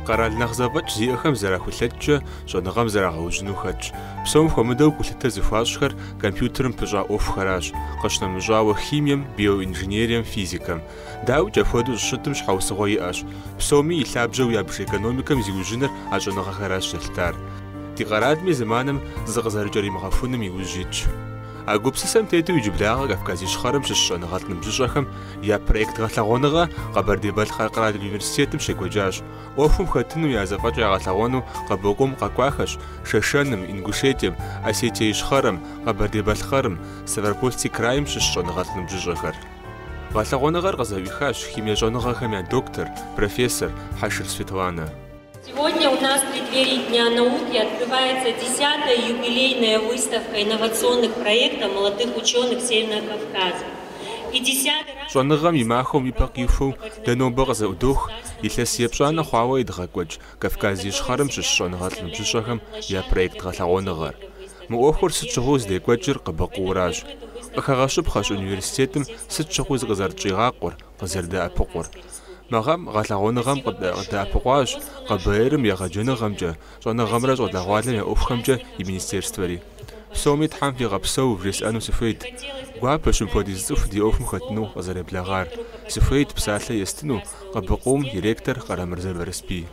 Къэрал нэхъ зэфӏэкӏ зиӏэхэм зэрахулъэкӏкӏэ щӏэныгъэм зрагъэужьыну хэтщ. Псом хуэмыдэу гулъытэ зыхуащӏхэр компьютерым пыщӏа ӏуэхухэращ, къыщынэмыщӏауэ химием, биоинженерием, физикэм. Дауикӏ, апхуэдэу щӏыщытым щхьэусыгъуэ иӏэщ. Псоми и лъабжьэу ябж экономикэм зиужьыныр а щӏэныгъэхэращ зэлъытар. Ди къэралми зэманым зыкъызэрыкӏэримыгъэхуным иужь итщ. А гупсысэм тету иджыблагъэ Кавказ Ищхъэрэм щыщ щӏэныгъэлӏ ныбжьыщӏэхэм я проект гъэлъэгъуэныгъэ Къэбэрдей-Балъкъэр къэрал университетым щекӏуэкӏащ. Ӏуэхум хэтыну я зэфӏэкӏ ягъэлъэгъуэну КъБКъУ-м къэкӏуахэщ Шэшэным, Ингушетием, Осетие Ищхъэрэм, Къэбэрдей-Балъкъэрым, Ставропольский крайм щыщ щӏэныгъэлӏ ныбжьыщӏэхэр. Гъэлъэгъуэныгъэр къызэӏуихащ химие щӏэныгъэхэм я доктор, профессор Хьэшыр Светланэ. Сегодня у нас в преддверии Дня науки открывается 10-я юбилейная выставка инновационных проектов молодых ученых Северного Кавказа. И десятый раз... Щӏэныгъэм и махуэм ипэ къихуэу дэ нобэ къызэӏудох илъэс епщӏанэ хъуауэ едгъэкӏуэкӏ Кавказ Ищхъэрэм щыщ щӏэныгъэлӏ ныбжьыщӏэхэм я проект гъэлъэгъуэныгъэр. Мы ӏуэхур сыт щыгъуи здекӏуэкӏыр КъБКъУ-ращ. Къыхэгъэщыпхъэщ университетым сыт щыгъуи зыкъызэрытщӏигъакъуэр, къызэрыдэӏэпыкъур. Мы гъэм гъэлъэгъуэныгъэм къыдэӏэпыкъуащ КъБР-м егъэджэныгъэмкӏэ, щӏэныгъэмрэ щӏалэгъуалэм я ӏуэхухэмкӏэ и министерствэри. Псоми Тхьэм фигъэпсэу вжесӏэну сыхуейт. Гуапэщ мыпхуэдиз цӏыху ди ӏуэхум хэтыну къызэреблэгъар. Сыхуейт псалъэ естыну КъБКъУ-м и ректор Къарэмырзэ Барэсбий.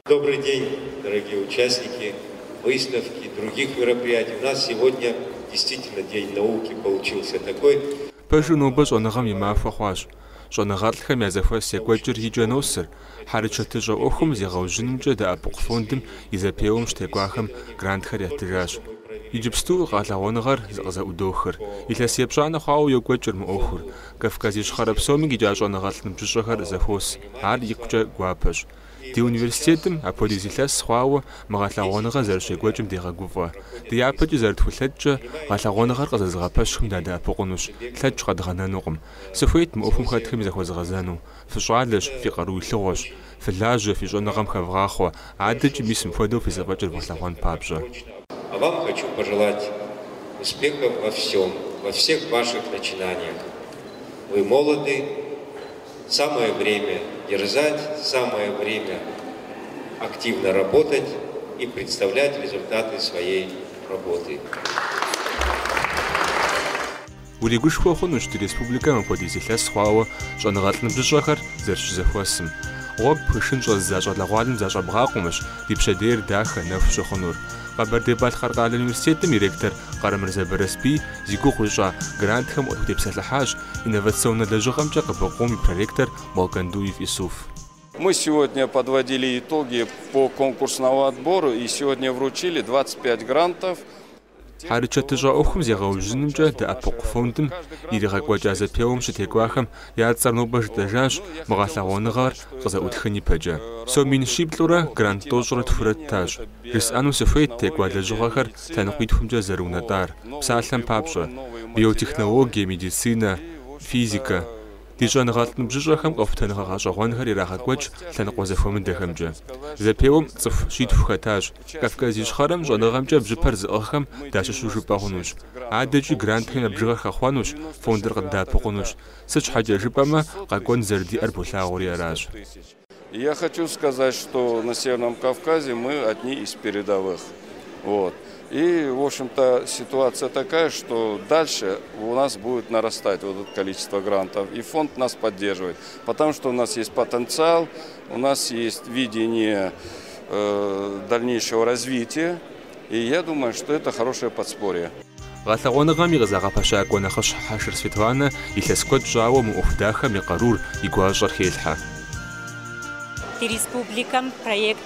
Добрый день, дорогие участники выставки, других мероприятий. У нас сегодня действительно день науки получился такой. Пэжу нобэ щӏэныгъэм и махуэ хъуащ. Щӏэныгъэлӏхэм я зэхуэс екӏуэкӏыр и кӏэ носыр, хьэрычэтыщӏэ ӏуэхум зегъэужьынымкӏэ дэӏэпыкъу фондым и зэпеуэм щытекӏуахэм грантхэр ятыжащ. Иджыпсту гъэлъэгъуэныгъэр къызэӏудохыр. Илъэс епщӏанэ хъуауэ йокӏуэкӏыр мы ӏуэхур. Кавказ Ищхъэрэ псоми къикӏа щӏэныгъэлӏ ныбжьыщӏэхэр зэхуос. Ар икъукӏэ гуапэщ. Ди университетым апхуэдиз илъэс хъуауэ мы гъэлъэгъуэныгъэр зэрыщекӏуэкӏым дегъэгуфӏэ. Ди япэкӏи зэрытхулъэкӏкӏэ гъэлъэгъуэныгъэр къызэзыгъэпэщхэм дадэӏэпыкъунущ, лъэкӏ къэдгъэнэнукъым. Сыхуейт мы ӏуэхум хэтхэми захуэзгъэзэну. Фыщӏалэщ, фи къару илъыгъуэщ. Фылажьэ, фи щӏэныгъэм хэвгъахъуэ, адэкӏи мис мыпхуэдэу фи зэфӏэкӏыр вгъэлъэгъуэн папщӏэ. А вам хочу пожелать успехов во всем, во всех ваших начинаниях. Вы молоды, самое время дерзать, самое время активно работать и представлять результаты своей работы. Уригушхуэ хъунущ ди республикэм апхуэдиз илъэс хъуауэ щӏэныгъэлӏ ныбжьыщӏэхэр зэрыщызэхуэсым. Гъуэгу пхышын щӏэзыдза щӏалэгъуалэм защӏэбгъакъуэмэщ ди пщэдейр дахэ, нэху щыхъунур. Къэбэрдей-Балъкъэр къэрал университетым и ректор Къарэмырзэ Барэсбий зи гугъу ищӏа грантхэм къытхутепсэлъыхьащ инновационнэ лэжьыгъэмкӏэ КъБКъУ-м и проректор Малкандуев Исуф. Мы сегодня подводили итоги по конкурсному отбору и сегодня вручили 25 грантов. Хьэрычэтыщӏэ ӏуэхум зегъэужьынымкӏэ дэӏэпыкъу фондым иригъэкӏуэкӏа зэпеуэм щытекӏуахэм я цӏэр нобэ жытӏэжащ мы гъэлъэгъуэныгъэр къызэӏутхын ипэкӏэ. Сом 100 000-рэ грант 93 ттащ. Жысӏэну сыхуейт текӏуа лэжьыгъэхэр лъэныкъуитхумкӏэ зэрыунэтӏар. Псалъэм папщӏэ, биотехнологие, медицинэ, физикэ. Ди щӏэныгъэлӏ ныбжьыщӏэхэм къэхутэныгъэ гъэщӏэгъуэнхэр ирагъэкӏуэкӏ лъэныкъуэ зэхуэмыдэхэмкӏэ. Зэпеуэм цӏыху щитху хэтащ. Кавказ Ищхъэрэм щӏэныгъэмкӏэ бжьыпэр зыӏыгъхэм дащыщу жыпӏэ хъунущ. Адэкӏи грантхэм я бжыгъэр хэхъуэнущ, фондыр къыддэӏэпыкъунущ. Сыт щхьэкӏэ жыпӏэмэ, къэкӏуэн зэрыдиӏэр болъагъури аращ. Я хочу сказать, что на Северном Кавказе мы одни из передовых. Вот. И, в общем-то, ситуация такая, что дальше у нас будет нарастать вот это количество грантов. И фонд нас поддерживает, потому что у нас есть потенциал, у нас есть видение дальнейшего развития. И я думаю, что это хорошее подспорье. Гъэлъэгъуэныгъэм и къызэгъэпэщакӏуэ нэхъыщхьэ Хьэшыр Светланэ илъэс куэд щӏауэ мы ӏуэху дахэм и къарур, и гуащӏэр хелъхьэ. Ди республикэм проект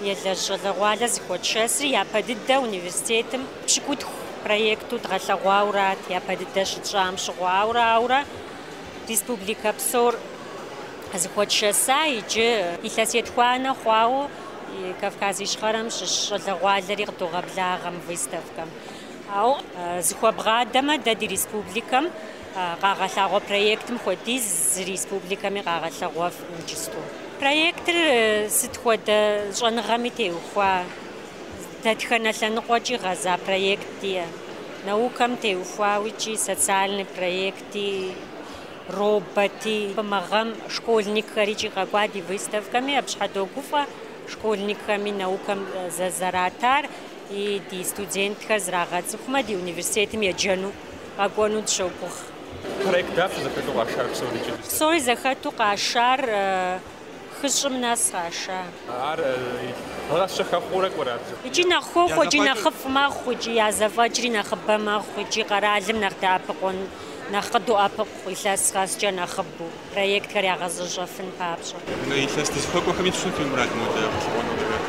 елэжь щӏалэгъуалэ зыхуэтшэсри япэ дыдэ университетым 90 проекту дгъэлъэгъуаурат япэ дыдэ щытщӏам щыгъуэ. Ауэрэ ауэрэ республикэ псор зыхуэтшэса иджы илъэс етхуанэ хъуауэ Кавказ Ищхъэрэм щыщ щӏалэгъуалэри къыдогъэблагъэ мы выставкэм. Ауэ зыхуэбгъадэмэ, дэ ди республикэм къагъэлъагъуэ проектым хуэдиз зы республикэми къагъэлъэгъуэфкъым иджысту. Проектыр сыт хуэдэ щӏэныгъэми теухуа, дэтхэнэ лъэныкъуэкӏи гъэза проект диӏэ. Наукэм теухуауикӏи, социальный проекти, роботи. Мы гъэм школьникхэрикӏи къэкӏуа ди выставкэми, абы щхьэ догуфӏэ. школьникхэми наукэм зэратар и ди студентхэр зрагъэцӏыхумэ, ди университетым еджэну къэкӏуэну дыщогугъ. Проект дапщэ зэхэту къашар псори икӏи? Псори зэхэту къашар 300 нэс къаша. Ар гъэщэ хэхъуурэ кӏуэрэ? Икӏи нэхъ хохъуэ, икӏи нэхъыфӏ мэхъу, икӏи я зэфӏэкӏри нэхъыбэ мэхъу, икӏи къэралым нэхъ дэӏэпыкъун, нэхъ къыдоӏэпыкъу илъэс къэскӏэ нэхъыбэу проектхэр ягъэзэщӏэфын папщӏэ. Илъэс дызыхуэкӏуэхэми фщӏын фи мурад модэ гъэлъэгъуэныгъэхэр?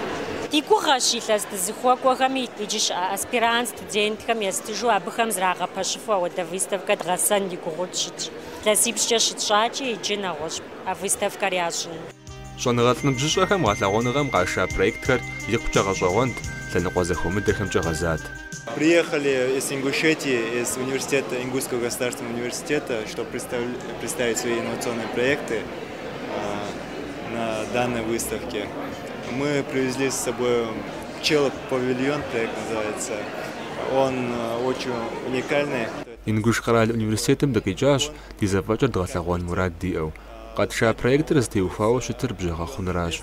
Ди гугъэщ илъэс дызыхуэкӏуэхэми иджы щыӏэ аспирант студентхэм естыжу абыхэм зрагъэпэщыфу ауэдэ выставкэ дгъэсэн ди гугъэу щытщ. Илъэсипщӏкӏэ щытщӏакӏи иджы нэгъуэщӏ а выставкэр ящӏыну. Щӏэныгъэлӏ ныбжьыщӏэхэм гъэлъэгъуэныгъэм къаша проектхэр икъукӏэ гъэщӏэгъуэнт, лъэныкъуэ зэхуэмыдэхэмкӏэ гъэзат. Приехали из Ингушетии, из университета, Ингушского государственного университета, чтобы представить свои инновационные проекты на данной выставке. Мы привезли с собой пчелопавильон, проект называется. Он очень уникальный. Ингуш къэрал университетым дыкъикӏащ, ди зэфӏэкӏыр дгъэлъэгъуэн мурад диӏэу. Къэтша проектыр зытеухуауэ щытыр бжьэ гъэхъунращ.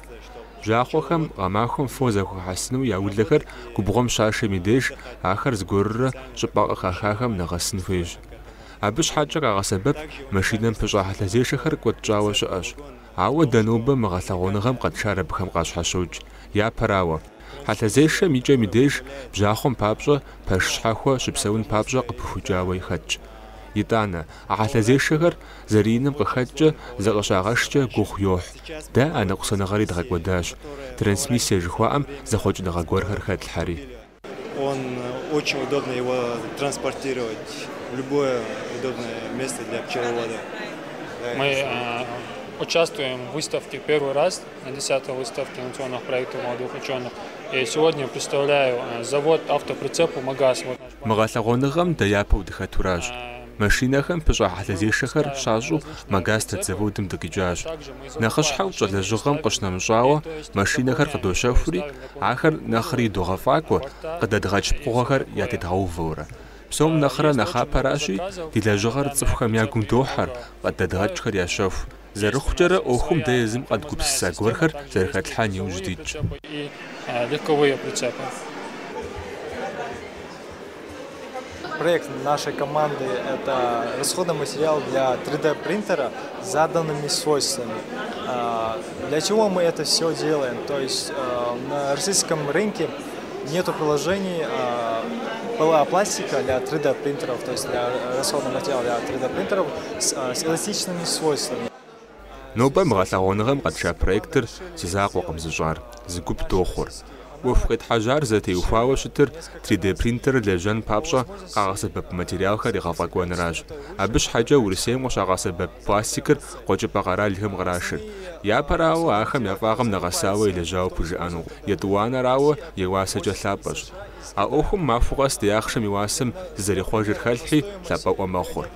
Бжьахъуэхэм гъэмахуэм фо зэхуахьэсыну я улэхэр губгъуэм щашэм и деж ахэр зыгуэрурэ щӏыпӏэ къыхахахэм нэгъэсын хуейщ. Абы щхьэкӏэ къагъэсэбэп машинэм пыщӏа хьэлъэзешэхэр куэд щӏауэ щыӏэщ. Ауэ дэ нобэ мы гъэлъэгъуэныгъэм къэтшар абыхэм къащхьэщокӏ. Япэрауэ, хьэлъэзешэм и кӏэм и деж бжьахъуэм папщӏэ пэш щхьэхуэ щыпсэун папщӏэ къыпыхукӏауэ хэтщ. Итӏанэ, а хьэлъэзешэхэр зэрыиным къыхэкӏкӏэ зыкъыщагъэшкӏэ гугъу йохь. Дэ а ныкъусаныгъэри дгъэкӏуэдащ. Трансмиссие жыхуаӏэм зэхъуэкӏыныгъэ гуэрхэр хэтлъхьэри. Он очень удобно его транспортировать в любое удобное место для пчеловода. Мы участвуем в выставке первый раз, на 10-й выставке инновационных проектов молодых ученых. И сегодня представляю завод автоприцепу «Магаз». Мы гъэлъэгъуэныгъэм дэ япэу дыхэтуращ. Машинэхэм пыщӏа хьэлъэзешэхэр щащӏу «Магаз» дэт заводым дыкъикӏащ. Нэхъыщхьэу тщӏэ лэжьыгъэм къыщынэмыщӏауэ, машинэхэр къыдощэхури, ахэр нэхъри идогъэфӏакӏуэ, къыдэдгъэкӏ пкъыгъуэхэр ятедгъэувэурэ. Псом нэхърэ нэхъапэращи, ди лэжьыгъэр цӏыхухэм я гум дохьэр, къыдэдгъэкӏхэр ящэху. Зэрыхъукӏэрэ ӏуэхум дэ езым къэдгупсыса гуэрхэр зэрыхэтлъхьэн иужь дитщ. Легковые прицепы. Проект нашей команды – это расходный материал для 3D-принтера с заданными свойствами. Для чего мы это все делаем? То есть на российском рынке нету приложений пластика для 3D-принтеров, то есть для расходного материала для 3D-принтеров с эластичными свойствами. Нобэ мы гъэлъэгъуэныгъэм къэтша проектыр си закъуэкъым зыщӏар, зы гуп дохъур. Ӏуэху къетхьэжьар зэтеухуауэ щытыр 3D принтерыр лэжьэн папщӏэ къагъэсэбэп материалхэр егъэфӏэкӏуэнращ. Абы щхьэкӏэ Урысейм къыщагъэсэбэп пластикыр къуэкӏыпӏэ къэралхэм кърашыр. Япэрауэ, ахэм я фӏагъым нэгъэсауэ елэжьауэ пхужыӏэну. Етӏуанэрауэ, и уасэкӏэ лъапӏэщ. А ӏуэхум махуэ къэс ди ахъшэм и уасэм зызэрихъуэжыр хэлъхьи, лъапӏэӏуэ мэхъур.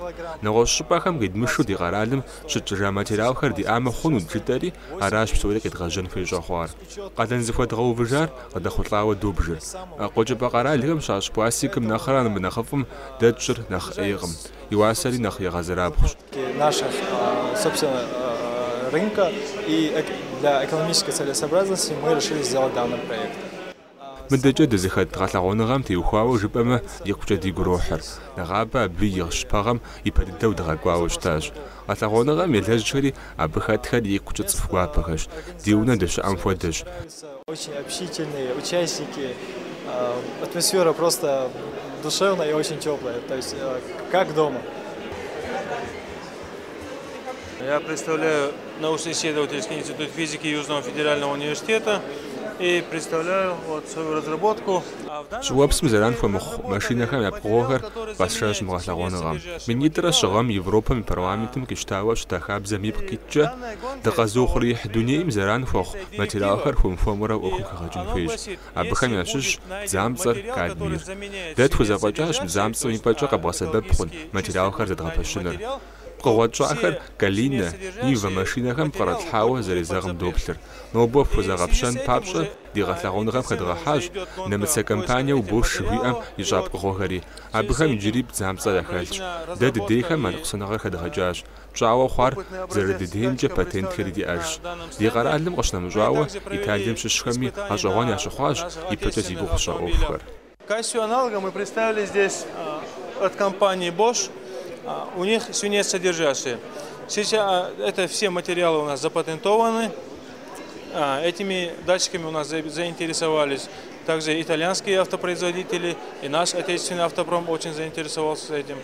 Нэгъуэщӏ щӏыпӏэхэм къидмышу ди къэралым щытщӏыжа материалхэр диӏамэ хъунут жытӏэри, аращ псори къедгъэжьэн хуей щӏэхъуар. Къалэн зыхуэдгъэувыжар къыдэхъулӏауэ добжыр. Къуэкӏыпӏэ къэралхэм щащӏ пластикым нэхърэ мынэхъыфӏым дэ тщӏыр нэхъ ӏейкъым. И уасэри нэхъ егъэзэрабгъущ. Наших, собственно, рынка и для экономической целесообразности мы решили сделать данный проект. Мыдэкӏэ дызыхэт гъэлъэгъуэныгъэм теухуауэ жыпӏэмэ, икъукӏэ ди гурохьыр. Нэгъабэ абы и щыпэгъэм ипэ дыдэу дгъэкӏуауэ щытащ. Гъэлъэгъуэныгъэм елэжьхэри абы хэтхэри икъукӏэ цӏыху гуапэхэщ. Ди унэ дыщыӏэм хуэдэщ. Очень общительные участники. Атмосфера просто душевная и очень теплая, то есть как дома. Я представляю научно-исследовательский институт физики Южного федерального университета и представляю вот свою разработку. Щӏыуэпсым зэран хуэмыхъу машинэхэм я пкъыгъуэхэр къэсшащ мы гъэлъэгъуэныгъэм. 2003 гъэм Европэм и парламентым къищтауэ щыта хабзэм ипкъ иткӏэ, дыкъэзыухъуреихь дунейм зэран хуэхъу материалхэр хуэм-хуэмурэ ӏуэхум хэгъэкӏын хуейщ. Абыхэм ящыщщ бдзамцӏэр, кадмийр. Дэ тхузэфӏэкӏащ бдзамцӏэм и пӏэкӏэ къэбгъэсэбэп хъун материалхэр зэдгъэпэщыныр. Пкъыгъуэ тщӏахэр Калинэ, Нива машинэхэм пкърытлъхьауэ зэрезэгъым доплъыр. Нобэ фхузэгъэпщэн папщӏэ ди гъэлъэгъуэныгъэм хэдгъэхьащ нэмыцэ компаниеу Бош жыхуиӏэм ищӏа пкъыгъуэхэри. Абыхэм иджыри бдзапцӏэ яхэлъщ. Дэ дыдейхэм а ныкъусаныгъэр хэдгъэкӏащ. Тщӏауэ хъуар зэрыдыдеймкӏэ патентхэри диӏэжщ. Ди къэралым къыщынэмыщӏауэ, Италием щыщхэми гъэщӏэгъуэн ящыхъуащ ипэкӏэ зи гугъу сщӏа ӏуэхухэр. В качестве аналога мы представили здесь от компании Bosch, у них свинец содержащие. Сейчас это все материалы у нас запатентованы. Этими датчиками у нас заинтересовались также итальянские автопроизводители, и наш отечественный автопром очень заинтересовался этим.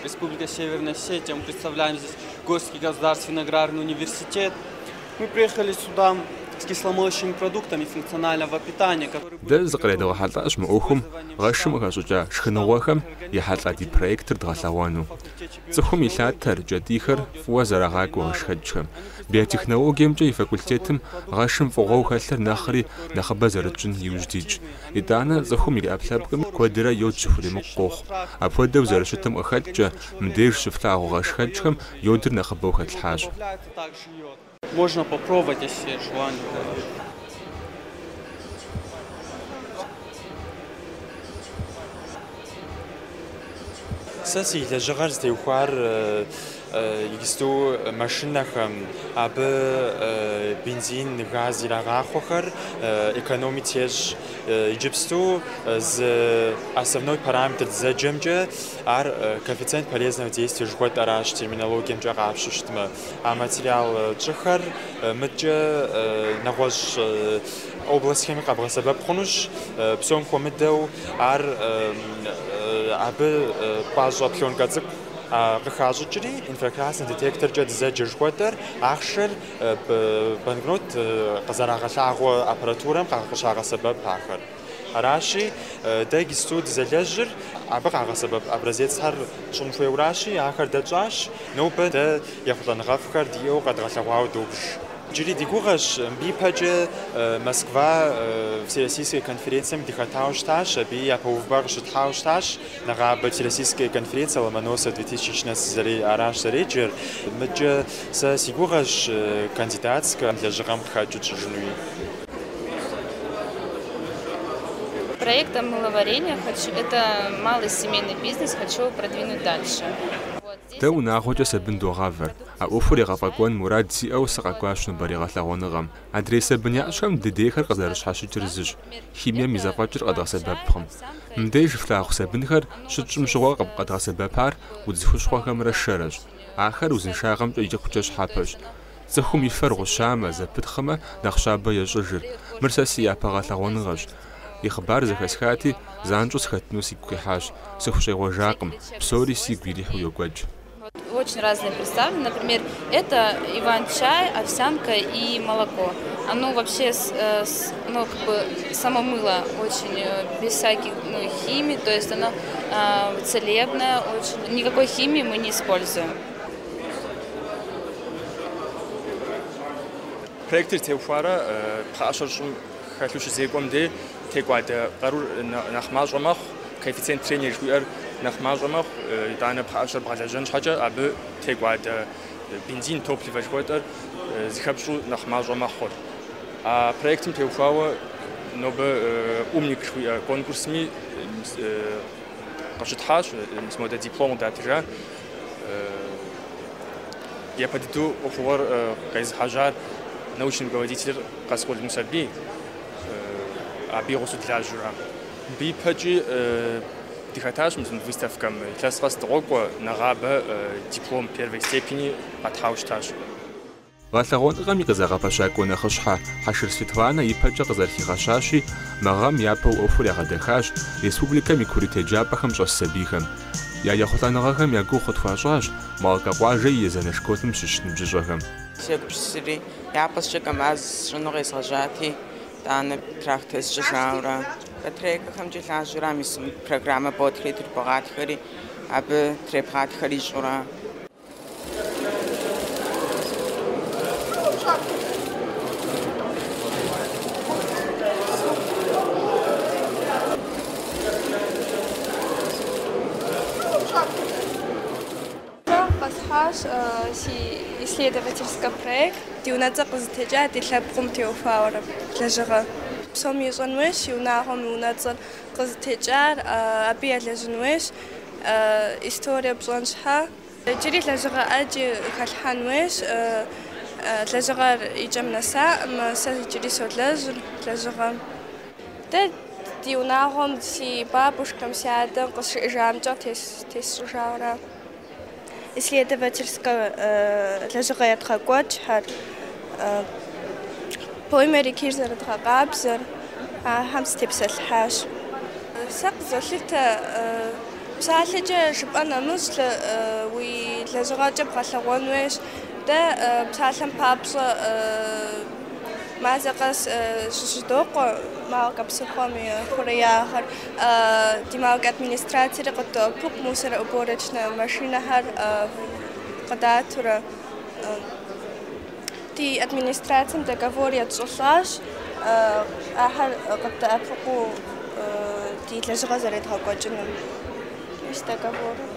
Республика Северная Осетия, мы представляем здесь Горский государственный аграрный университет. Мы приехали сюда с кисломолочными продуктами функционального питания, которые Дэ зыкъредгъэхьэлӏащ мы ӏуэхум гъэшым къыхэщӏыкӏа шхыныгъуэхэм ехьэлӏа ди проектыр дгъэлъэгъуэну. Цӏыхум и лъатэр, кӏэтӏийхэр фӏыуэ зэрагъакӏуэ гъэшхэкӏхэм. Биотехнологиемкӏэ и факультетым гъэшым фӏыгъуэу хэлъыр нэхъри нэхъыбэ зэрытщӏын иужь дитщ. Итӏанэ цӏыхум и ӏэпкълъэпкъым куэдрэ йод щыхуримыкъу къохъу. Апхуэдэу зэрыщытым къыхэкӏкӏэ, мыбдеж щыфлъагъу гъэшхэкӏхэм йодыр нэхъыбэу хэтлъхьащ. Можно попробовать, если есть желание. Сэ си лэжьыгъэр зытеухуар иджысту машинэхэм, абы бензин, газ ирагъахъуэхэр экономить ещӏ. Иджыпсту зы основной параметр дызэджэмкӏэ ар коэффициент полезного действия жыхуэтӏэращ терминологиемкӏэ къапщу щытмэ. А материал тщӏыхэр мыткӏэ нэгъуэщӏ областхэми къэбгъэсэбэп хъунущ. Псом хуэмыдэу ар абы пӏащӏэ пленкэ цӏыкӏу къыхащӏыкӏри, инфракрасный детекторкӏэ дызэджэ жыхуэтӏэр ахъшэр банкнот къызэрагъэлъагъуэ аппаратурэм къыщагъэсэбэп ахэр. Аращи, дэ иджысту дызэлэжьыр абы къагъэсэбэп образецхэр тщӏын хуейуэращи, ахэр дэ тщӏащ. Нобэ дэ ехъулӏэныгъэфӏхэр диӏэу къэдгъэлъэгъуауэ добж. Иджыри ди гугъэщ, мыбы ипэкӏэ Москва Всероссийская конференцием дыхэтауэ щытащ, абыи япэ увыпӏэр къыщытхьауэ щытащ. Нэгъабэ Всероссийская конференция Ломоносов 2014 аращ зэреджэр. Мыдкӏэ сэ си гугъэщ кандидатскэ лэжьыгъэм къыхэкӏыу тщӏыжынуи. Проектом мыловарения хочу, это малый семейный бизнес, хочу продвинуть дальше. Дэ унагъуэкӏэ сабын догъавэр. А ӏуэхур егъэфӏэкӏуэн мурад сиӏэу сыкъэкӏуащ нобэрей гъэлъэгъуэныгъэм. Адрей сабын ящӏхэм дыдейхэр къызэрыщхьэщыкӏыр зыщ: химием и зэфӏэкӏыр къэдгъэсэбэпкъым. Мыбдеж флъагъу сабынхэр щытщӏым щыгъуэ къэдгъэсэбэпар удз хущхъуэхэмрэ шэрэщ. Ахэр узыншагъэмкӏэ икъукӏэ щхьэпэщ. Цӏыхум и фэр гъущамэ, зэпытхъымэ, нэхъ щабэ ещӏыжыр. Мыр сэ си япэ гъэлъэгъуэныгъэщ. И хъыбар зэхэсхати, занщӏэу сыхэтыну сигу къихьащ. Сыхущӏегъуэжакъым, псори сигу ирихьу йокӏуэкӏ. Очень разные представлены. Например, это иван-чай, овсянка и молоко. Оно вообще, ну, как бы, само мыло очень без всяких, ну, химии, то есть оно целебное очень. Никакой химии мы не используем. Проектыр теухуарэ пхъэӏэщэр щӏым хэлъу щызекӏуэм дей текӏуадэ къарур нэхъ мащӏэ мэхъу, коэффициент трения жыхуиӏэр нэхъ мащӏэ мэхъу, итӏанэ пхъэӏэщэр бгъэлэжьэн щхьэкӏэ абы текӏуадэ бензин, топливо жыхуэтӏэр зыхэпщӏу нэхъ мащӏэ мэхъур. А проектым теухуауэ нобэ умник жыхуиӏэ конкурсми къыщытхьащ, мис модэ диплом къыдатыжа. Япэ дыдэу ӏуэхугъуэр къезыхьэжьар научный руководителыр Къаскъул Мусэрбий, абы и гъусэу дылажьэура. Мыбы ипэкӏи дыхэтащ мы выставкэм, илъэс къэс дыкъокӏуэ, нэгъабэ диплом первой степени къэтхьауэ щытащ. Гъэлъэгъуэныгъэм и къызэгъэпэщакӏуэ нэхъыщхьэ Хьэшыр Светланэ ипэкӏэ къызэрыхигъэщащи, мы гъэм япэу ӏуэхур ягъэдэхащ республикэм и курыт еджапӏэхэм щӏэс сабийхэм. Я ехъулӏэныгъэхэм я гугъу къытхуащӏащ Малкэ къуажэ и езанэ школым щыщ ныбжьыщӏэхэм. Сегупсысри, япэщӏыкӏэ КАМАЗ сщӏыну къезгъэжьати, итӏанэ трактор сщӏыжауэрэ. Батарейкэхэмкӏэ лажьэура, мис программэ ботхэри трыбогъатхэри, абы требгъатхэр ищӏурэ. Си исследовательскэ проект, ди унэцӏэ къызытекӏа ди лъэпкъым теухуауэрэ лэжьыгъэ. Псоми ищӏэн хуейщ и унагъуэм и унэцӏэр къызытекӏар, абы елэжьын хуейщ, историе пщӏэн щхьэ. Иджыри лэжьыгъэ ӏэджи хэлъхьэн хуейщ, лэжьыгъэр и кӏэм нэсаӏым, сэ иджыри солэжьыр лэжьыгъэм. Дэ ди унагъуэм си бабушкэм, си адэм къысжиӏэжамкӏэ тесщӏыжауэра. Исследовательскэ лэжьыгъэ едгъэкӏуэкӏхэр, пойма рекир зэрыдгъэкъабзэр, ахэм сытепсэлъыхьащ. Сэ къызолъытэ псалъэкӏэ жыпӏэ нэмыщӏ уи лэжьыгъэкӏэ бгъэлъэгъуэн хуейщ. Дэ псалъэм папщӏэ мазэ къэс щыщыдокъуэ Малкэ псыхъуэм и хъуреягъэр. Ди Малкэ администрациери къыддоӏэпыкъу мусороуборочнэ машинэхэр къыдатурэ. Ди администрацием договор етщӏылӏащ, ахэр къыддэӏэпыкъуу ди лэжьыгъэ зэредгъэкӏуэкӏыным. Мис договорыр.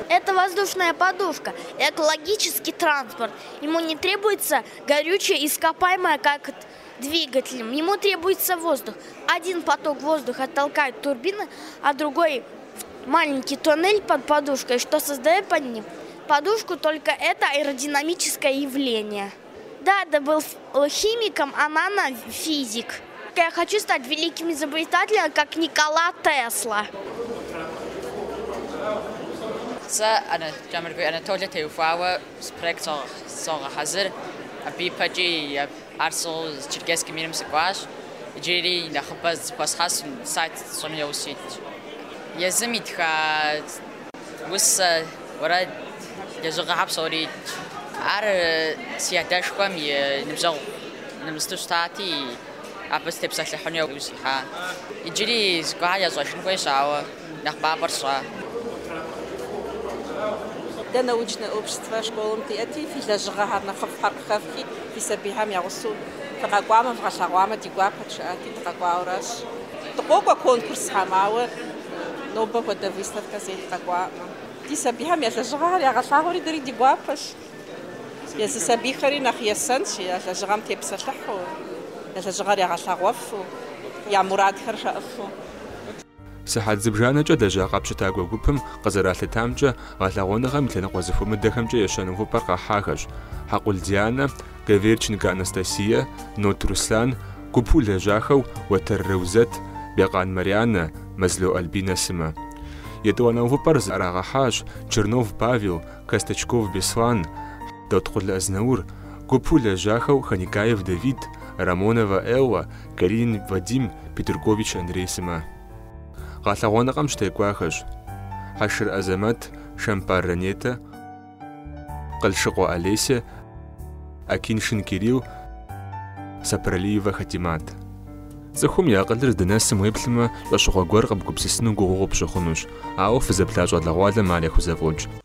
Это воздушная подушка, экологический транспорт. Ему не требуется горючее ископаемое, как двигателем. Ему требуется воздух. Один поток воздуха толкает турбины, а другой маленький тоннель под подушкой, что создает под ним подушку, только это аэродинамическое явление. Дада был химиком, а Нана физик. Я хочу стать великим изобретателем, как Никола Тесла. Сэ Кӏэмыргуей Анатолэ теухуауэ проект согъэхьэзыр. Абы ипэкӏи ар сӏыгъыу Черкесский мирым сыкӏуащ. Иджыри нэхъыбэ зэхуэсхьэсу сайт сщӏыну яужь ситщ. Езым итха усэ, уэрэд, лэжьыгъэхэр псори итщ. Ар си адэшхуэм и ныбжьэгъу нэмысту щытати, абы сытепсэлъыхьыну яужь сихьа. Иджыри зыгуэрхэр ящӏэжын хуейщ, ауэ нэхъыбапӏэр сщӏа. Дэ научное общество школым диӏэти, фи лэжьыгъэхэр нэхъыфӏхэр къыхэфхи, фи сабийхэм я гъусэу фыкъэкӏуамэ, вгъэлъэгъуамэ ди гуапэт жаӏати, дыкъэкӏуауэращ. Дыкъокӏуэ конкурсхэм, ауэ нобэ хуэдэ выставкэ зэи дыкъэкӏуакъым. Ди сабийхэм я лэжьыгъэхэр ягъэлъагъуэри дэри ди гуапэщ. Езы сабийхэри нэхъ есэнщ я лэжьыгъэм тепсэлъыхьу, я лэжьыгъэр ягъэлъагъуэфу, я мурадхэр жаӏэфу. Сыхьэт зыбжанэкӏэ лэжьа къэпщытакӏуэ гупым къызэралъытамкӏэ, гъэлъэгъуэныгъэм и лъэныкъуэ зэхуэмыдэхэмкӏэ ещанэ увыпӏэр къахьахэщ Хьэкъул Дианэ, Гаверченкэ Анастасие, Нот Руслан, гупу лэжьахэу Уэтэр Рэузэт, Бекъан Марианэ, Мэзло Альбинэ сымэ. Етӏуанэ увыпӏэр зыӏэрагъэхьащ Чернов Павел, Костачков Беслан, Доткъул Азнаур, гупу лэжьахэу Ханикаев Давид, Рамоновэ Эллэ, Калинин Вадим, Петрукович Андрей сымэ. Гъэлъэгъуэныгъэм щытекӏуахэщ Хьэшыр Азэмэт, Шампар Ранетэ, Къылшыкъуэ Олеся, Акиншин Кирилл, Сапралиевэ Хатимат. Цӏыхум и акъылыр здынэсым уеплъмэ, щӏэщыгъуэ гуэр къэбгупсысыну гугъуу къыпщыхъунущ, ауэ фызэплъа щӏалэгъуалэм ар яхузэфӏокӏ.